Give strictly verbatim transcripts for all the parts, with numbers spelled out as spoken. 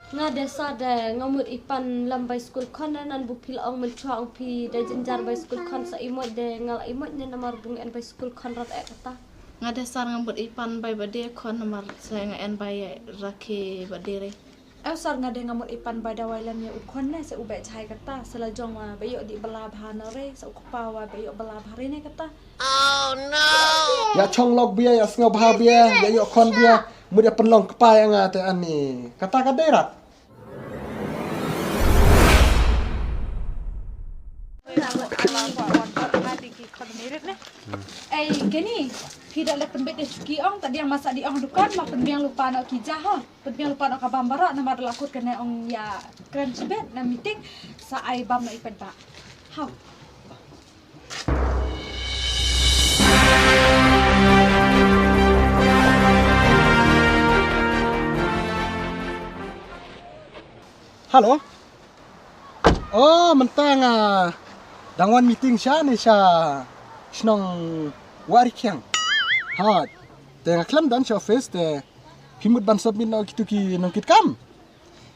Nga de sar de nga mut i pan lam bai skul khon, na nan bu phi la ong mynshuwa ong phi da jynjar bai skul khon, sa i mot de nga la i mot ne namar bu nga en bai skul khon rat eh kata. Nga de sar nga mut i pan bai ba de khon namar sa nga en bai rakhe ba de re. Ew sar, nga de nga mut i pan bai dawai lam ïa u khon ne, sa u beh jhai kata, sa la jong wa ba ïoh di bala bha na re, sa u kpa wa ba ïoh bala bha re ne kata. Ïa chong lok bia, ïa sngewbha bia, ïa ïoh khon bia, mut ïa pynlong kpa ïa nga te ani. Kata ka dei rat. Ei, Kenny, phi da leh pynbit ïa Shuki ong, ta diang masa di ong dukan, ma pynbiang lypa noh ki ja ha. Pynbiang lypa noh ka bam baroh, namar da la kut kane ong ïa kren shibit na meeting, sa ai bam noh i pynbit. Hau. Hello. Oh, mynta nga dang wan meeting sha ne sha shnong Warikhiang. Ha, te nga khlem don sha office te phi mut ban submit noh kitu ki nongkit kam.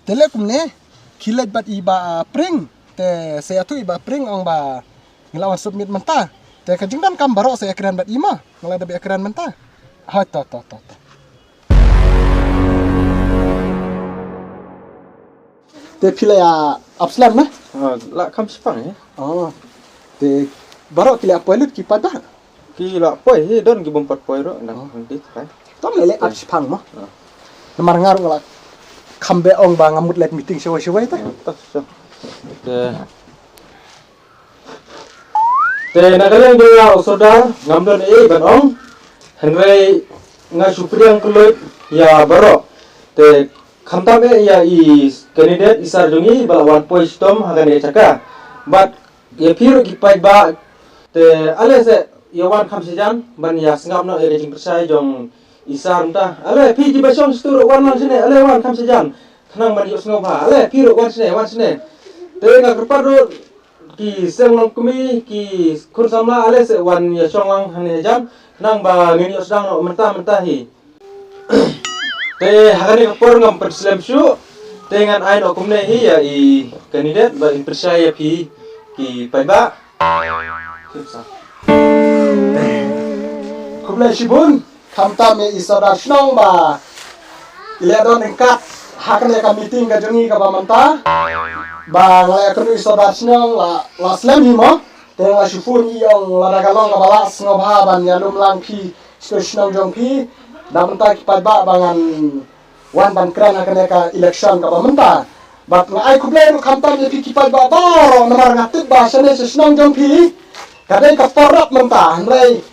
Te leh kumne, khie leit bad i Bah Pring, te sa ïathuh i Bah Pring ong ba ngi la wan submit mynta. Te ka jingdonkam baroh sa ïakren bad i ma, nga la dep ïakren mynta. Hoi, to, to, to, to. Te phi la ïa ap slem ne? Ah, la kham shipang ïa. Oh. Te baroh ki la poi lut ki paidbah. Ki la poi hi, don ki bym pat poi ruh, nang nang di trai. Tom lele ap shipang mo. Ah. Namar nga ruh nga la kham beh ong ba nga mut leit meeting shawei shawei te. Ah, to, to. Te, te na ka liang jong nga u Sordar, ngam don ei ban ong. Hynrei nga shu pdiang kylluid ïa baroh. Te khamtam eh ïa i candidate i sar jong ngi ba la wan poi shitom ha kane ka jaka. Bad ïa phi ruh ki paidbah, te ale se ïa wan kham shajan ban ïa sngap noh ïa ka jingpyrshai jong i sar mynta. Ale phi kiba shong shatu ruh wan lang shane, ale wan kham shajan. Khnang ban ïoh sngewbha. Ale phi ruh wan shane, wan shane. Te nga kyrpad ruh ki seng nongkmie, ki khun samla, ale se wan ïa shong lang hangne hajan. Khnang ba ngin ïoh sdang noh mynta mynta hi. Te ha kane ka por ngam pynslem shuh, te ngan ai noh kumne hi ïa i candidate ba in pyrshai ïa phi ki paidbah. Khublei shibun, khamtam ïa i Sordar Shnong ba i la don ryngkat ha kane ka meeting ka jong ngi kaba mynta. Ba nga la ïakynduh i Sordar Shnong la, la slem hi mo. Te nga la shu phone ïa i ong lada ka long kaba lah sngewbha ban ïalum lang phi sha shnong jong phi. Da mynta ki paidbah ba ngan wan ban kren ha kane ka election kaba mynta. Bad nga ai khublei ruh khamtam ïa phi ki paidbah baroh namar nga tip ba shane sha shnong jong phi ka dei ka por rap mynta, hynrei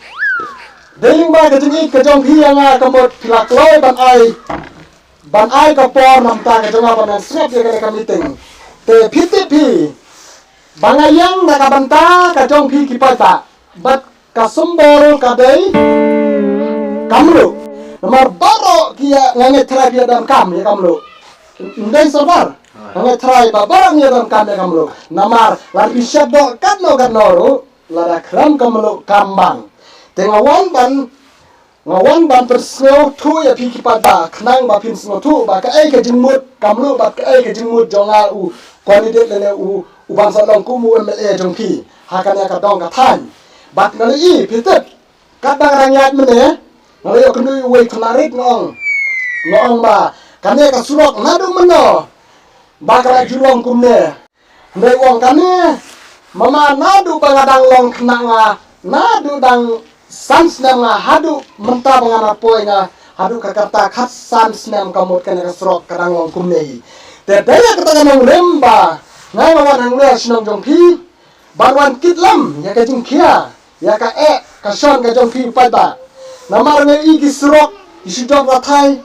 dei lyngba ka jingïeit ka jong phi ïa nga ka mut phi la kloi ban ai, ban ai ka por na bynta ka jong nga ban wan sngap ïa kane ka meeting. Te phi tip phi ba nga ïeng na ka bynta ka jong phi ki paidbah. Bad ka symbol ka dei ka mluh. Namar baroh ki ïa, nga ngeit tharai phi ïa donkam ïa ka mluh. Ym dei Sordar. Nga ngeit tharai ba baroh ngi ïa donkam ïa ka mluh. Namar lada phi shad doh katno katno ruh, lada khlem ka mluh kam bang. Te nga wan ban, nga wan ban pynsngewthuh ïa phi ki paidbah khnang ba phin sngewthuh ba kaei ka jingmut ka mluh bad kaei ka jingmut jong nga u candidate lane u, u ban sa long kum u M L A jong phi ha kane ka dong ka thaiñ. Bad nga la i phi tip, katba nga dang ïaid mynne, nga la ïoh kynduh uwei u khynnah rit nga ong, nga ong ba kane ka surok naduh mynno ba ka la ju long kumne. Hynrei u ong kane, mama, naduh ba nga dang long khynnah nga, naduh dang san snem nga haduh mynta ba nga na poi nga haduh ka rta khatsan snem ka mut kane ka surok ka dang long kumne hi. Te dei ïa kata ka nongrim ba nga, nga wan hangne ha shnong jong phi ban wan kit lem ïa ka jingkhia, ïa ka eh ka shon ka jong phi paidbah. Namar nga ïohi ki surok ki shu jop rathai.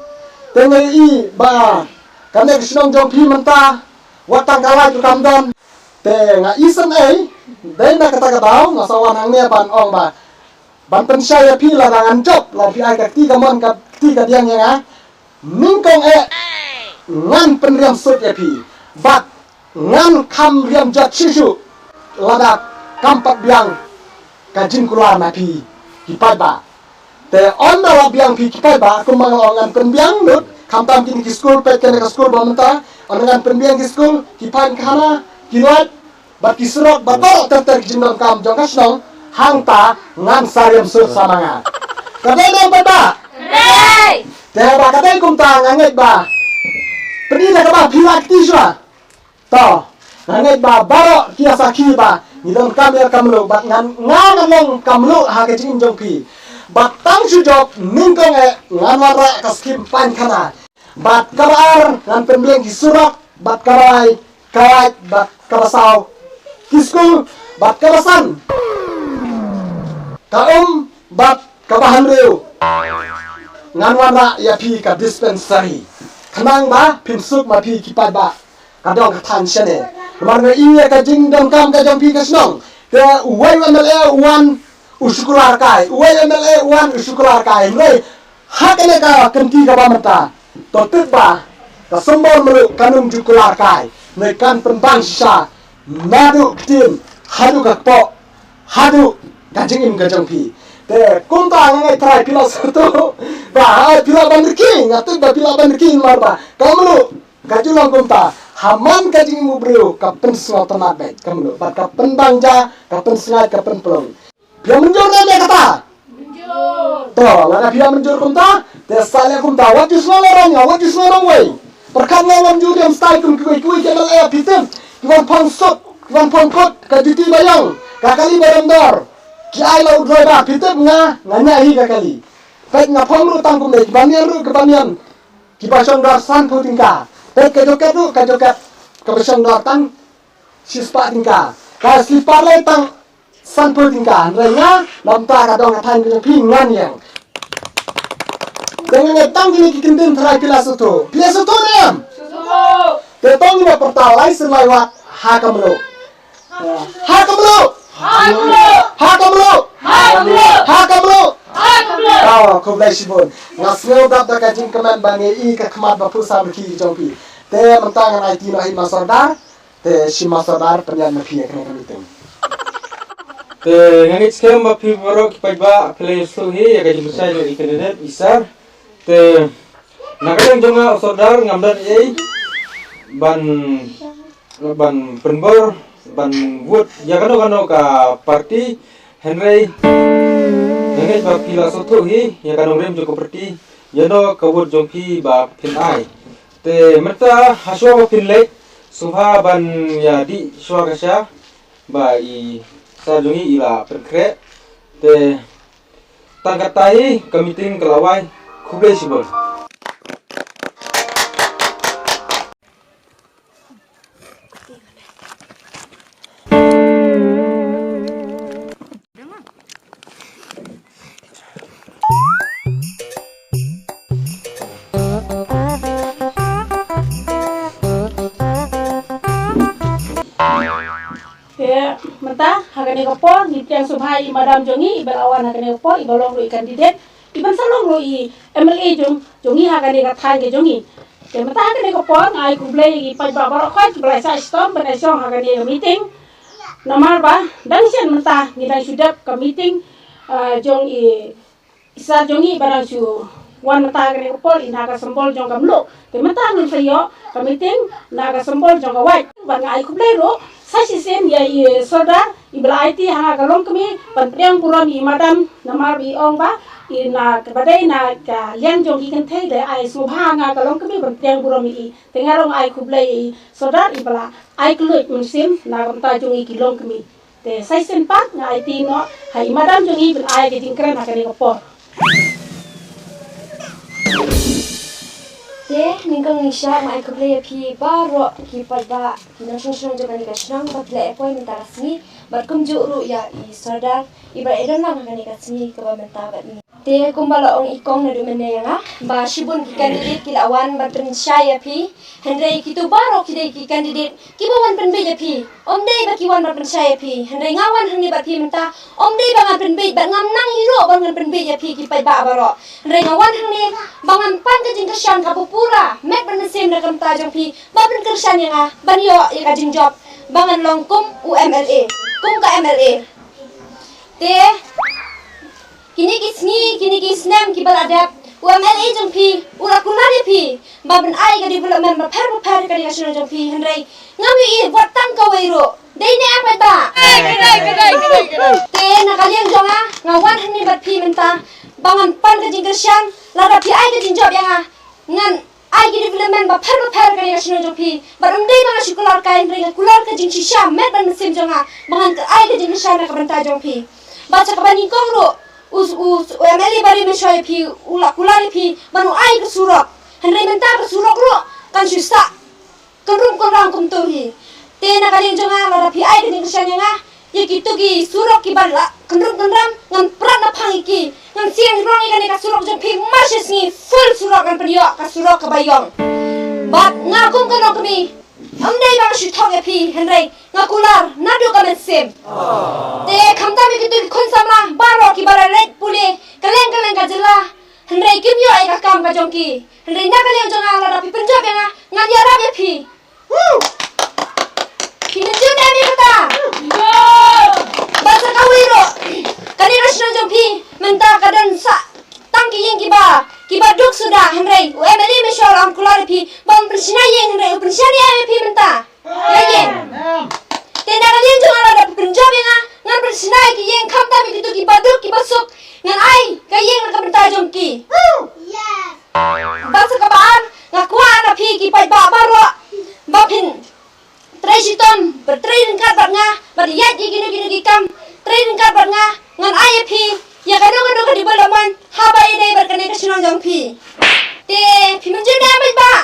Te nga ïohi ba kane ka shnong jong phi mynta wat tang ka light ruh kam don. Te nga isynei, dei na kata ka daw nga sa wan hangne ban ong ba, ban pynshai ïa phi lada ngan jop, lada phi ai ka kti kamon ka kti kadiang ïa nga, nyngkong eh ngan pynriam sut ïa phi. Bad ngan kham riam jot shuh shuh lada kam pat biang ka jingkular na phi ki paidbah. Te ynda la biang phi ki paidbah, kumba nga la ong, ngan pynbiang lut, khamtam kine ki skul, peit kane ka skul ba mynta, Ngan pynbiang ki skul, ki painkhana, ki lait, bad ki surok, bad baroh ter ter ki jingdonkam jong ka shnong, hangta ngan sa riam suk sa ma nga. Ka dei ne em pat ba? Te ba ka dei kumta nga ngeit ba, pynban da kaba phi la kti shuwa. To, nga ngeit ba baroh ki ïa sakhi ba ngi donkam ïa ka mluh, bad ngan, nga ngan long ka mluh ha ka jingim jong phi. Bad tang shu jop nyngkong eh ngan wanrah ka skim painkhana. Bad kaba ar ngan pynbiang ki surok, bad kaba lai ka lait, bad kaba saw ki skul, bad kaba san ka um, bad kaba hynriew ngan wanrah ïa phi ka dispensary. Khnang ba phin suk ma phi ki paidbah ka dong ka thaiñ shane. Namar nga ïohi ïa ka jingdonkam ka jong phi ka shnong. Te uwei u M L A u wan u shu kular kai, uwei u M L A u wan u shu kular kai. Hynrei ha kane ka kynti kaba mynta, to tip ba ka symbol mluh kan ym ju kular kai. Hynrei kan pynban shisha naduh ktien haduh ka kpoh, haduh ka jingim ka jong phi. Te kumta nga ngeit trai phi la sngewthuh ba, ha, phi lah ban rkhie, nga tip ba phi lah ban rkhie namar ba ka mluh ka ju long kumta. Ha man ka jingim u briew ka pynsngewtynnat beit ka mluh, bad ka pynbang ja, ka pynsngaid, ka pynpulung. Phi ïa mynjur ne em ïa kata? To, lada phi ïa mynjur kumta, te sa leh kumta, wat ju sngew lehrain, wat ju sngew nongwei. Pyrkhat nga ngam ju riam stai kum kiwei kiwei ki M L A, phi tip, ki wan phong suk, ki wan phong kut, ka juti ba ïong, ka kali ba dang dor. Ki ai la u driver, phi tip nga, nga ñiah hi ka kali. Peit nga phong ruh tang kumne, ki banian ruh, ki banian, ki ba shong dor sanphew tyngka. Peit ka jaket ruh, ka jaket, ka ba shong dor tang shispah tyngka. Ka slipar lei tang sanphew tyngka. Hynrei nga, namar ka dong ka thaiñ ka jong phi, ngan ïeng. Te nga ngeit tang kine ki kyntien trai phi la sngewthuh. Phi la sngewthuh ne em? Te to ngin ïa pyrta lai sien lai wat ha ka mluh. Ha ka mluh. Ha ka mluh. Ha ka mluh. Ha ka mluh. Oh, khublei shibun. Nga sngew dap da ka jingkmen ba ngi i ka khmat ba phuh sam ki jong phi. Te mynta ngan aiti noh ha i ma Sordar. Te shi ma Sordar pynïaid ma phi ïa kane ka meeting. Te nga ngeit skhem ba phi baroh ki paidbah phi la ïohsngew hi ïa ka jingpynshai jong i candidate i Sir. Te na ka liang jong nga u Sordar ngam don ei ban, ban pynbor, ban vote ïa kano kano ka party. Hynrei nga ngeit ba phi la sngewthuh hi ïa ka nongrim jong ka party, ïa no ka vote jong phi ba phin ai. Te mynta ha shuwa ba phin leit, sngewbha ban ïa dih shuwa ka sha ba i Sir jong ngi i la pynkhreh. Te tang katta hi ka meeting ka la wai. Khublei shibun. Te mynta ha kane ka por ngi pdiang sngewbha ïa i madam jong ngi iba la wan ha kane ka por iba long ruh i candidate, iban sa long ruh i M L A jong, jong ngi ha kane ka thaiñ ka jong ngi. Te mynta ha kane ka por nga ai khublei ïa i paidbah baroh khoit kiba la ïasaid shitom ban ïashong ha kane ka meeting. Namar ba dang shen mynta ngi dang shu dep ka meeting, ah, jong i Sir jong ngi ba dang shu wan mynta ha kane ka por i na ka symbol jong ka mluh. Te mynta ngin sa ïoh ka meeting na ka symbol jong ka wait. Bad nga ai khublei ruh sa shisien ïa i Sordar iba la aiti ha nga ka longkmie ban pdiang burom ïa i madam namar ba i ong ba i na kaba dei na ka liang jong ki kynthei dei ai sngewbha ha nga ka longkmie ban pdiang burom ïa i. Te nga ruh nga ai khublei ïa i Sordar iba la ai kylluid mynsiem na ka bynta jong ngi ki longkmie. Te sa shisien pat nga aiti noh ha i madam jong ngi ban ai ka jingkren ha kane ka por. Te nyngkong nyngshah nga ai khublei ïa phi baroh ki paidbah ki nongshong shnong jong kane ka shnong ba phi la ïa poi mynta ka sngi bad kumjuh ruh ïa i Sordar iba la ïadon lang ha kane ka sngi kaba mynta bad ngi. Te kumba la ong i kong naduh mynne ïa nga ba shibun ki candidate ki la wan ban pynshai ïa phi. Hynrei kito baroh ki dei ki candidate kiba wan pynbiej ïa phi. Ym dei ba ki wan ban pynshai ïa phi. Hynrei nga wan hangne bad phi mynta. Ym dei ba ngan pynbiej bad ngam nang hi ruh ba ngan pynbiej ïa phi ki paidbah baroh. Hynrei nga wan hangne ba ngan pan ka jingkyrshan kaba pura met bad mynsiem na ka bynta jong phi ba pynkyrshan ïa nga ban ïoh ïa ka jingjop ba ngan long kum u M L A, kum ka M L A. Te kine ki sngi, kine ki snem kiba la dep, U M L A jong phi u la kular ïa phi ba ban ai ka development bapher bapher ka dei ka shnong jong phi, hynrei ngam ïohi wat tang kawei ruh. Dei ne em, paidbah? Te na ka liang jong nga, nga wan hangne bad phi mynta ba ngan pan ka jingkyrshan. Lada phi ai ka jingjop ïa nga, ngan ai ki development bapher bapher ka dei ka shnong jong phi. Bad ym dei ba nga shu kular kai, hynrei nga kular ka jingshisha met bad mynsiem jong nga ba ngan ai ka jingkyrshan na ka bynta jong phi. Bad sa kaba nyngkong ruh, u, u, u M L A ba dei mynshuwa ïa phi u la kular ïa phi ban u ai ka surok, hynrei mynta ka surok ruh kan shu sah kynrum kynram kumto hi. Te na ka liang jong nga, lada phi ai ka jingkyrshan ïa nga, ïa kito ki surok kiba la kynrum kynram ngan prat na phang ïa ki. Ngan siang rong ïa kane ka surok jong phi mar shi sngi, full surok ngan pynïoh, ka surok kaba ïong. Bad nga kum ka nongkmie, ym dei ba nga shu thok ïa phi, hynrei nga kular naduh ka mynsiem. Te khamtam ïa kito ki khun samla baroh kiba la leit pule kylleng kylleng ka jylla, hynrei kim ïoh ïa ka kam ka jong ki. Hynrei na ka liang jong nga, lada phi pynjop ïa nga, ngan ïarap ïa phi. Phi mynjur ne em ïa kata? Bad sa kawei ruh, kane ka shnong jong phi mynta ka don sa tang ki ïing kiba, kiba duk suda, hynrei u M L A mynshuwa u la kular ïa phi ban pynshna ïing, hynrei u pynshna ïa phi mynta ïa ïing. Te na ka liang jong nga, lada phi pynjop ïa nga, ngan pynshna ïa ki ïing, khamtam ïa kito kiba duk kiba suk, ngan ai ka ïing na ka bynta jong ki. Bad sa kaba ar, nga kwah na phi ki paidbah baroh ba phin trei shitom, ba trei ryngkat bad nga, bad ïaid ïa kino kino ki kam, trei ryngkat bad nga, ngan ai ïa phi ïa kano kano ka development haba ïadei bad kane ka shnong jong phi. Te phi mynjur ne em, paidbah?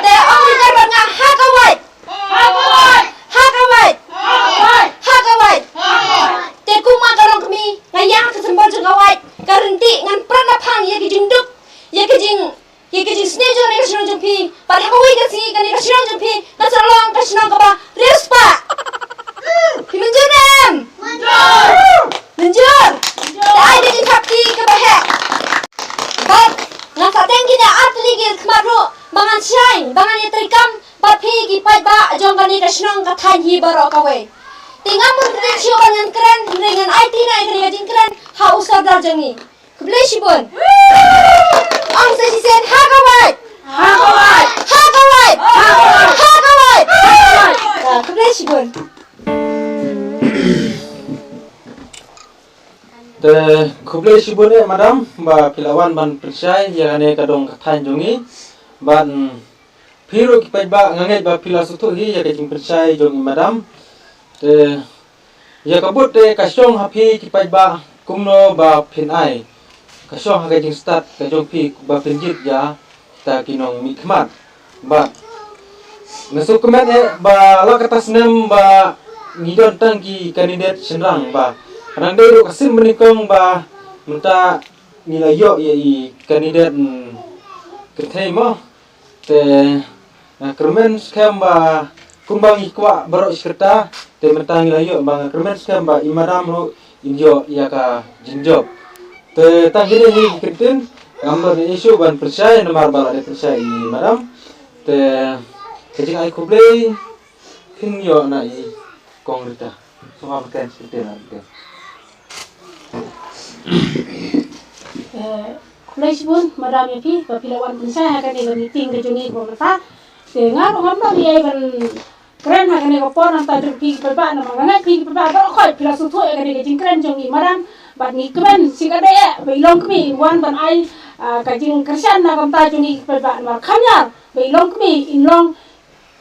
Te ong ryngkat bad nga, ha ka wait. Ha ka wait. Ha ka wait. Ha ka wait. Te kum nga ka nongkmie, nga ïa ka symbol jong ka wait, ka rynti, ngan prat na phang ïa ka jingduk, ïa ka jing, ïa ka jingsniew jong kane ka shnong jong phi. Bad ha kawei ka sngi kane ka shnong jong phi kan sa long ka shnong kaba riewspah. Phi mynjur ne em? Mynjur. Te ai ka jingthap kti kaba heh. Bad ngan sa teng kine ar tylli ki khmat ruh ba ngan shai, ba ngan ïa treikam bad phi ki paidbah jong kane ka shnong ka thaiñ hi baroh kawei. Te ngam mut kren shuh ban ngan kren, hynrei ngan aiti noh ïa kane ka jingkren ha u Sordar jong ngi. Khublei shibun. Ong sa shisien, ha ka wait. Ha ka wait. Ha ka wait. Ha ka wait. Ha ka wait. Ah, khublei shibun. Te khublei shibun eh, madam, ba phi la wan ban pynshai ïa kane ka dong ka thaiñ jong ngi. Ban phi ruh ki paidbah, nga ngeit ba phi la sngewthuh hi ïa ka jingpynshai jong i madam. Te ïa ka bud te ka shong ha phi ki paidbah kumno ba phin ai. Ka shong ha ka jingstad ka jong phi ba phin jied ïa kita ki nongmihkhmat. Bad nga sngewkmen eh ba la kata snem ba ngi don tang ki candidate shynrang, ba ka dang dei ruh ka sien banyngkong ba mynta ngi la ïoh ïa i candidate, mm, kynthei mo. Te nga kyrmen skhem ba kumba ngi kwah baroh shi katta, te mynta ngi la ïoh, ba nga kyrmen skhem ba i madam ruh in ïoh ïa ka jingjop. Te tang kine hi ki kyntien, ngam don issue ban pynshai namar ba la dep pynshai i madam. Te ka jingai khublei phin ïoh na i Kong Rita. Sngewbha pynken shi kyntien, Rita. Eh, khublei shibun madam ïa phi ba phi la wan pynshai ha kane ka meeting ka jong ngi kaba mynta. Te nga ruh ngam don ei ban kren ha kane ka por, nangta jong phi ki paidbah, namar nga ngeit phi ki paidbah baroh khoit phi la sngewthuh ïa kane ka jingkren jong ngi madam. Bad ngi kmen shi katdei eh ba i longkmie in wan ban ai, ah, ka jingkyrshan na ka bynta jong ngi ki paidbah, namar kham ïar ba i longkmie in long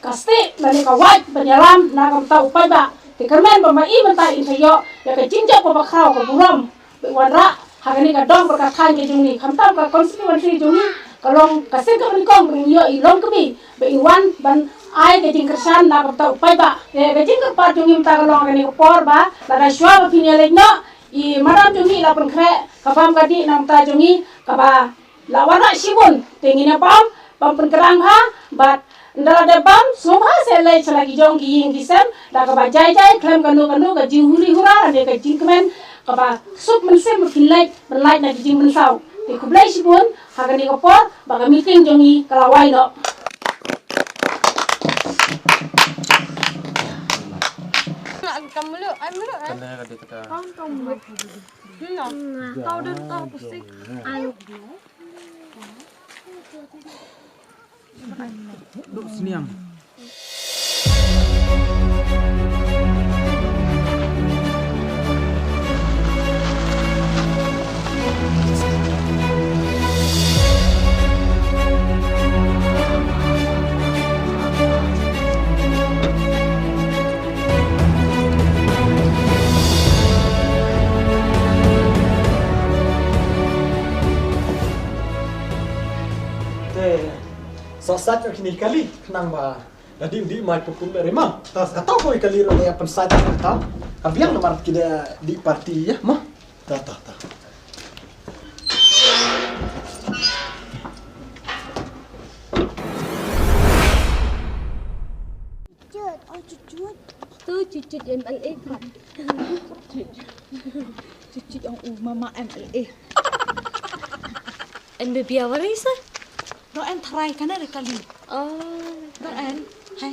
ka stieh lane ka wait ban ïalam na ka bynta u paidbah. Te kyrmen ba ma i mynta in sa ïoh ïa ka jingjop kaba khraw, ka burom ba i wanrah ha kane ka dong bad ka thaiñ ka jong ngi, khamtam ka constituency jong ngi ka long ka sien kaba nyngkong ba in ïoh i longkmie ba in wan ban ai ka jingkyrshan na ka bynta u paidbah. Te ka jingkyrpad jong ngi mynta ka long ha kane ka por ba lada shuwa ba phin ïaleit noh, i madam jong ngi la pynkhreh ka bam ka dih na ka bynta jong ngi kaba la wanrah shibun. Te ngin ïa bam, bam pynkrang bha, bad ynda la dep bam, sngewbha seh leit sha la ki jong ki ïing ki sem da kaba jai jai, khlem kano kano ka jinghuri hura lane ka jingkmen kaba suk mynsiem ba phin leit ban lait na ki jingpynsaw. Te khublei shibun, ha kane ka por ba ka meeting jong ngi ka la wai noh. Kam mulu, ai mulu, eh. Kane ka dei kata. Kam, kam mulu. Mulu. Tau deh, tau pusing. Ayo. Duh sniang. Te, sa sat ïa kine kali, khnang ba la dih dih mai pukul ri ma. Ta sa ta ko kali ro ïa pynsa ta ta. Ka biang namar ki da dih party ïa ma. Ta ta ta. Chut, oh chut chut. Tu chut chut M L A. Chut chut ong u mama M L A. En baby awari sa? Ro en tharai kana re kali. Oh. Ro en. Hai.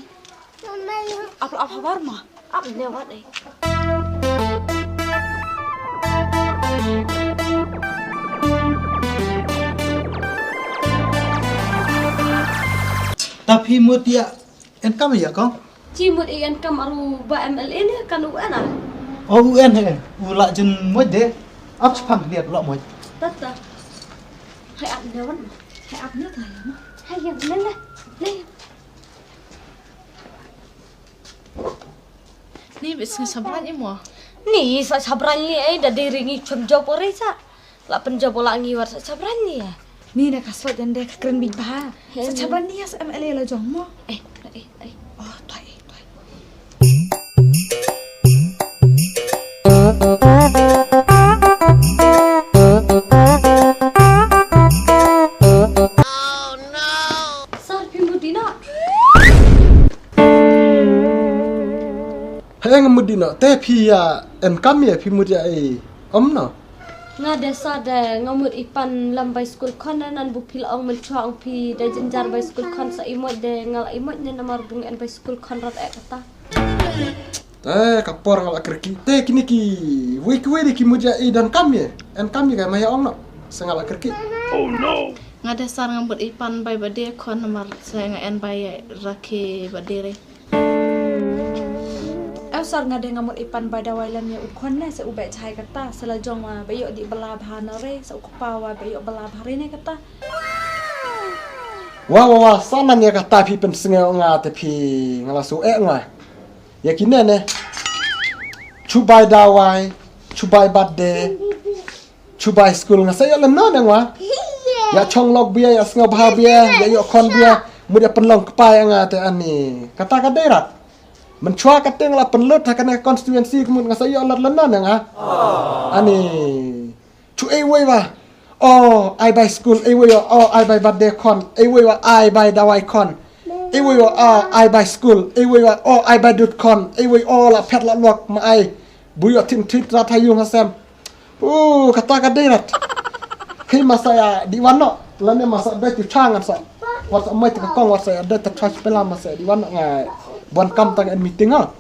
Ap ap habar ma. Ap ne wat eh. Ta phi mut ïa en kam ïa ko. Chi mut ïa en kam aru ba M L A ne kan u en a. O u en he. U la jin mut de. Ap chpang liat la mut. Tata. Hai ap ne wan. Hai ap ne ta ïa ma. Hai ïa ne le. Le. Ni bit sngi sabran i mo. Ni sa sabran ni ai da dei ringi chum job ore sa. La pynjop la ngi war sa chabran ni ya. Ni na ka sot jan de ka kren bit bha. Sa chabran ni ya sa M L A la jong mo. Eh, eh, eh. Oh, toi, eh, toi. Sar phi mut ïa no. Hei nga mut ïa no te phi ya en kam ya phi mut ya ei. Om no. Nga de sa de nga mut i pan lam bai skul khon na nan bu phi la ong mynchwa ong phi da jynjar bai skul khon sa i mot de nga la i mot ne namar bu nga en bai skul khon rat ek kata. Eh ka por nga la kerki te kini ki wei ki wei de ki mut ya i dan kam ye en kam ye ka ma ya ong no sa nga la kerki. Oh no. Nga de sa nga mut i pan bai ba de khon namar sa nga en bai rakhe ba de re. Ew sar nga de nga mut i pan bai dawai lam ya u khon ne sa u beh chai kata sa la jong wa ba yok di bala bha na re sa u kpa wa ba yok bala bha re ne kata. Wa wa wa sa nan ya kata phi pen snge nga te phi nga la su eh nga. Ya kine ne. Chubai dawai, chubai birthday. Chubai skul nga sa ïoh lynnon ïa nga. Ïa chong lok bia, ïa sngew bha bia, ïa ïoh khon bia, mut ïa pynlong kpa ïa nga te ani. Kata ka dei rat. Mynchwa kata nga la pynlut ha kane ka constituency ka mut nga sa ïoh lad lynnon ïa nga. Ani. Chu ei wei wa. Oh, ai bai skul, ei wei wa. Oh, ai bai birthday khon, ei wei wa ai bai dawai khon. Ei wei wa oh, ai bai skul, ei wei wa oh, ai bai dut khon, ei wei oh la phet la lok ma ai. Bu ïoh tin tit rat ha yung ha sem. Uh, kata ka dei rat. Khi masa ya di wan no. Lane masa dei tu chang sa. Wat sa mai tu ka kong wat sa ya dei tu chang pela masa di wan no ngai. Buan kam tang en meeting ha.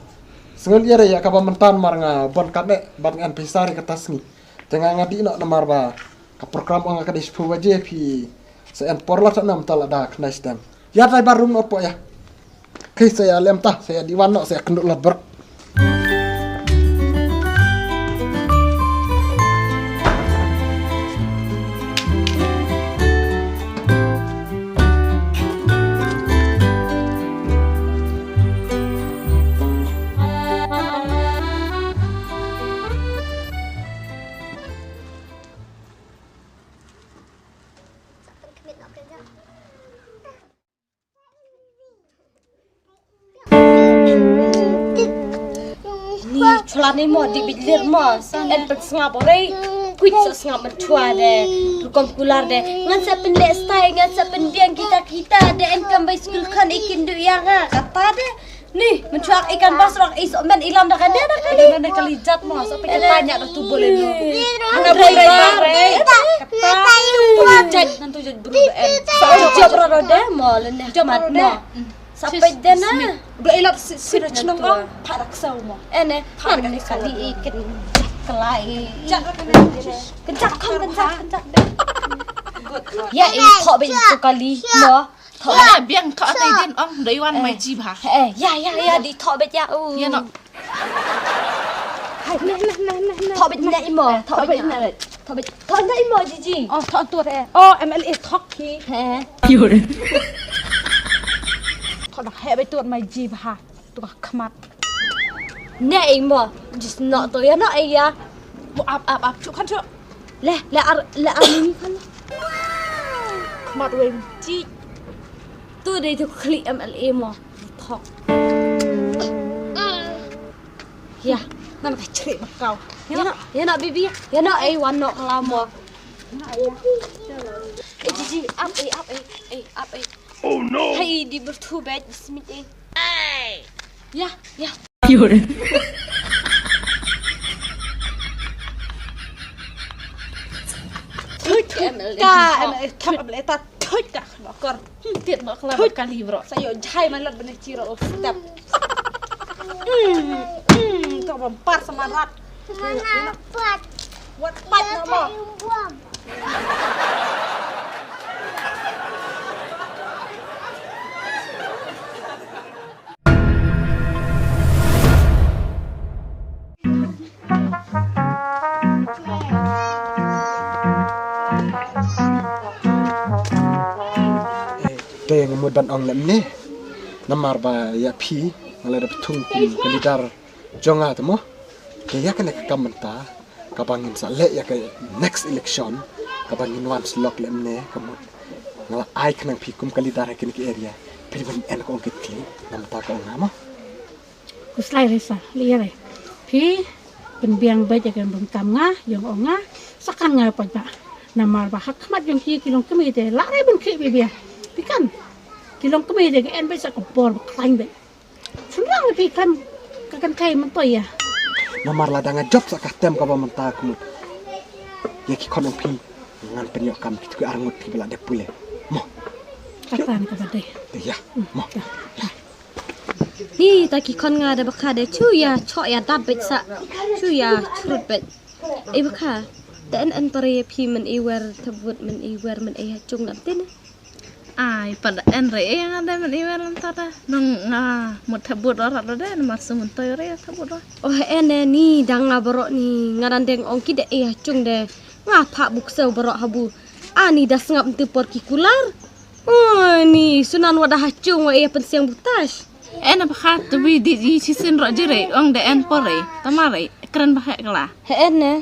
Sngul ïa re ya ka ba mentan mar nga buan kam eh ban ngan pisa re kata sngi. Te nga nga di no namar ba ka program ong ka dei shiphew baje phi sa en por la sa nam ta la da khnai stem. Ya driver room opo ya. Khi sa ya lem ta sa ya di wan no sa ya kynduh la ber. Ni chula ni mo di bit lir mo. En pyn sngap ore. Kwit sa sngap mynchwa de. Rukom kular de. Ngan sa pynleh stai ngan sa pynbiang kita kita de en kam bai skul khon i kynduh ïa nga. Kata de. Ni, mynchwa i kan bas rok i sok men i lam da kane da kane. Ina ne kali jat mo, sok pynta nya da tu bole no. Ana bole ba. Kata. Jat nan tu jat bru da en. Sok jat bru da de mo, lene jat mat mo. Sa peit da na. Ba ilap si si na chnong ong. Pha rak saw mo. Ene. Pha rak saw. Kali i ken. Kelai. Kejap kan kejap kejap. Ya i kok beit tu kali mo. Tho. Biang kok tai din ong dei wan mai ji bha. Eh ya ya ya di tho beit ya u. Ya no. Hai na na na na. Tho beit na imo. Tho beit na. Tho beit. Tho na imo ji ji. Oh tho tu re. Oh M L A thok ki. He. Tho na he beit tu mai ji bha. Tu ka khmat. Ne imo. Jis no to ya no ya. Mo ap ap ap chu khan chu. Le le ar le ar ni khan. Khmat weng ji. Tu dei tu khli M L A mo. Thok. Ya, nan ka chri ma kau. Ya na, ya na bibi, ya na ai wan nok la mo. Ai ji ji, ap ai ap ai ai ap ai. Oh no. Hai di bertu bej bismit ai. Ya, ya. Yur. Ka em eh, thap le ta. Thuit ka khno kor. Hmm, tiet no kala ka li bro. Sa yo jai man lat bene chiro step. Hmm, hmm, to bam par sama rat. Mana pat? Wat pat na mo. Te nga mut ban ong lem ne. Namar ba ïa phi nga la da bthung kum ka leader jong nga te mo. Te ïa kane ka kam mynta kaba ngin sa leh ïa ka next election kaba ngin wan slok lem ne ka mut. Nga la ai khnang phi kum ka leader ha kine ki area. Phi ban en ko ong kit kli namar ta ko ong nga mo. Kuslai re sa li re. Phi pynbiang ba ja kan bun kam nga yong ong nga sakan nga pat ba. Namar ba hak khmat yong ki ki long kmie te la re bun ki bi bia. Phi kan ki long kmie te ka en ba sa ka bor ba khlain ba. Sunrang phi kan ka kan kai man to ya. Namar la da nga jop sa ka tem ka ba man ta kmut. Ya ki khon ong phi ngan pynïoh kam ki tu ki arngut ki ba la dep pule. Mo. Kata ni ka ba dei. Te ya. Mo. Ni ta ki khon nga da ba kha de chu ya chok ya dap bet sa chu ya chrut bet. Ei ba kha da en en pare phi men ei wer thabut men ei wer men ei ha chung dam tin. Ai pa da en re ei nga da men ei wer lam ta da nong nga mut thabut ora da de mar su men toy re thabut ora. Oh en ni dang nga baro ni nga dan deng ong ki de ei ha chung de nga pha buk seu baro habu. Ani da sngap ntu por ki kular. Oh ni sunan wada ha chung wa ei pensiang butas. En ba kha tu bi di ji chisin ro jire ong de en pore tamare kren ba kha kala. He en ne.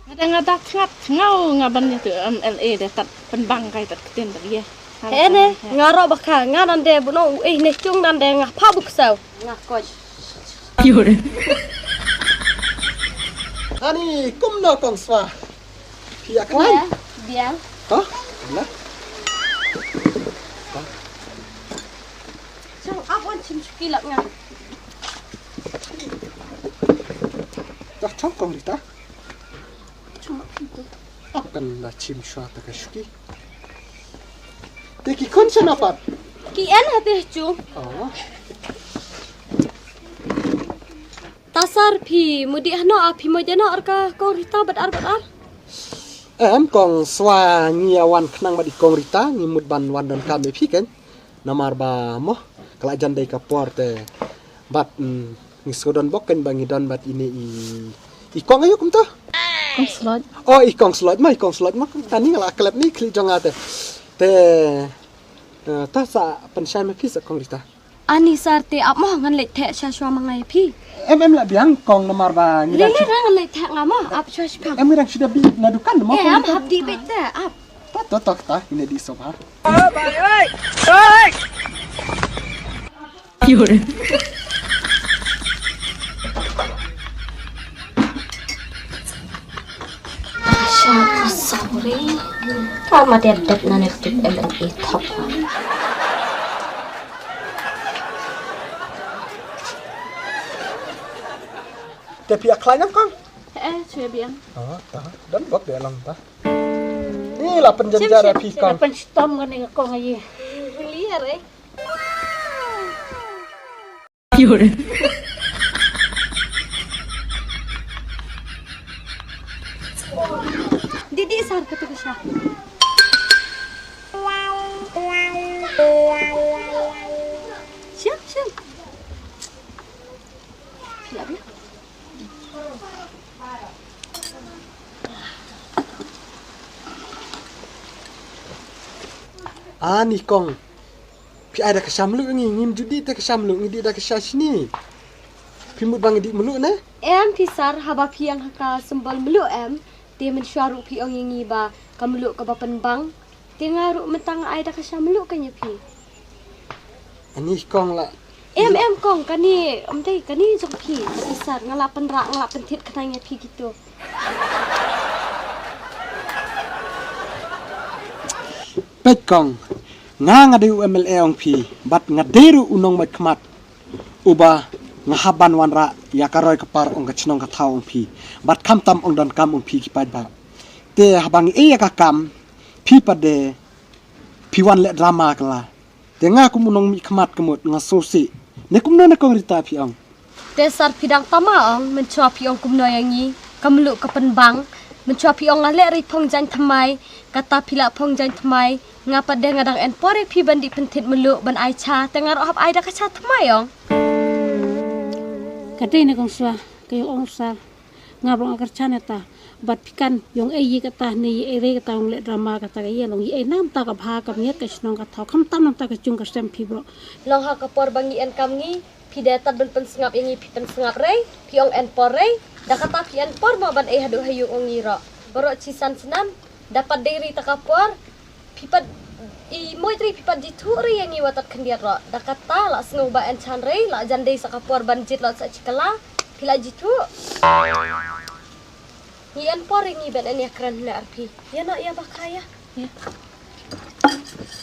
Ngada ngada ngat ngau nga ban ya tu M L A de tat penbang kai tat ketin tat ye. He en ne. Nga ro ba kha nga nan de buno u eh ne chung nan de nga pha buk sau. Nga koj. Ani kum no kong swa. Phi ïa khlaiñ? Biang. Ha? Lah. Chang ap wan chim shuki lak nga. Dah chang kong Rita. Chang ap itu. Ap kan da chim shwa ta ka shuki. Te ki khun sha na pat. Ki en ha te chu. Oh. Tasar phi mudi hano a phi mo jano ar ka kong Rita bad ar bad ar. Em kong swa ngi awan khnang bad i kong Rita ngi mut ban wan don kam e phi ken. Namar ba mo kala jan dei ka por te bad mm, ngi sngewdon bok ken ba ngi don bad ine i i kong ayu kumta. Kong slot. Oh i kong slot ma i kong slot ma tani ngala klep ni khli jong ate. Te eh, ta sa penshai ma phi sa kong Rita. Ani sar te ap mo ngan leit theh sha shwa ma ngai phi. Em em la biang kong namar ba ngi le le rang leit theh nga mo ap shwa shwa. Em ngi rang shuda bi na dukan mo. Em hap di bet te ap. Ta ta ta ta ine di so ba. Yur. Sorry. Ka ma der dep na ne tu em en i thok. Te phi a khlaiñ nam kong? Eh, chwe biang. Ah, ta. Dan bok de lang ta. Ni la pen jen jara phi kong. Pen stom kan ni kong aye. Re. Didi sar ka tu ka sha. Sha, sha. Sha, sha. Ani kong. Phi ai da ka sha mluh ngi, ngim ju dih te ka sha mluh, ngi dih da ka sha shini. Phi mut ba ngi dih mluh ne? Em phi sar, haba phi ïeng ha ka symbol mluh em, te mynshuwa ruh phi ong ïa ngi ba ka mluh kaba pynbang. Te nga ruh mynta nga ai da ka sha mluh ka ïa phi. Ani kong la. Em em kong, kane em dei kane jong phi, phi sar, nga la pynrah, nga la pynthied khnang ïa phi kito. Peit kong, nga nga dei u M L A ong phi, bad nga dei ruh u nongmait khmat. Uba nga hap ban wanrah ïa ka roi ka par ong ka chnong ka thaw ong phi, bad khamtam ong donkam ong phi ki paidbah. Te haba ngi ei ïa ka kam, phi pat de phi wan leh drama kala. Te nga kum u nongmih khmat ka mut nga sngewsih. Ne kumno ne kong Rita phi ong? Te sar phi dang tama ong, mynshuwa phi ong kumno ïa ngi, ka mluh ka pynbang, mynshuwa phi ong nga leh ri phong jaiñ thymmai, kata phi lah phong jaiñ thymmai, nga pat de nga dang en por ïa phi ban dih pynthied mluh ban ai cha, te nga ruh hap ai da ka cha thymmai ong. Ka dei ne kong shuwa, ka ïong ong sar. Nga bro nga kyrchan ïa ta. Bad phi kan ïong ei ïa kata ne ïa ei re kata ong leh drama kata ka ïa long ïa ei nam ta ka bha ka miat ka shnong ka thaw khamtam nam ta ka chung ka sem phi bro. Long ha ka por ba ngi en kam ngi, phi de tad ban pynsngap ïa ngi phi pynsngap re, phi ong en por re, da kata phi en por ma ban ei haduh ha ïung ong ngi ro. Bro chi san snam, da pat dei ri ta ka por, phi pat i moi tri phi pat jithuh re ïa ngi wa tat khyndiat ro. Da kata la sngew ba en chan re, la jan dei sa ka por ban jit lot sa chi kala, phi la jithuh. Ngi en por ïa ngi ban en ïa kren na arphi. Ïa no ïa ba kha ïa.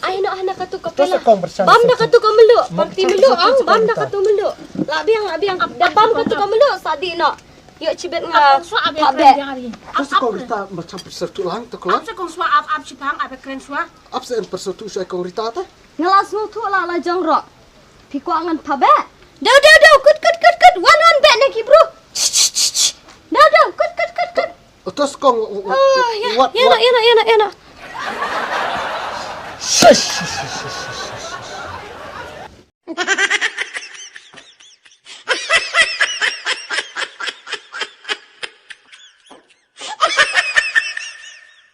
Ai no hana katu ka pela. Bam na katu ka melu, parti melu ang, bam na katu melu. La biang, la biang. Da bam katu ka melu, sa di no. Ïoh chibet nga. Ap kong swa ap ïa kren biang ari. Ap ap. Kong Rita ma cham persertu lang to kla. Ap sa kong swa ap ap chipang ap ïa kren swa. Ap sa en persertu sha kong Rita ta. Nga la sngewthuh la la jong ro. Phi kwah ngan pha beh. Dau dau dau kut kut kut kut wan wan beh ne ki bru. Dau dau kut kut kut kut. Otos kong. Oh ya ya na ya na ya na ya na. Shush shush shush.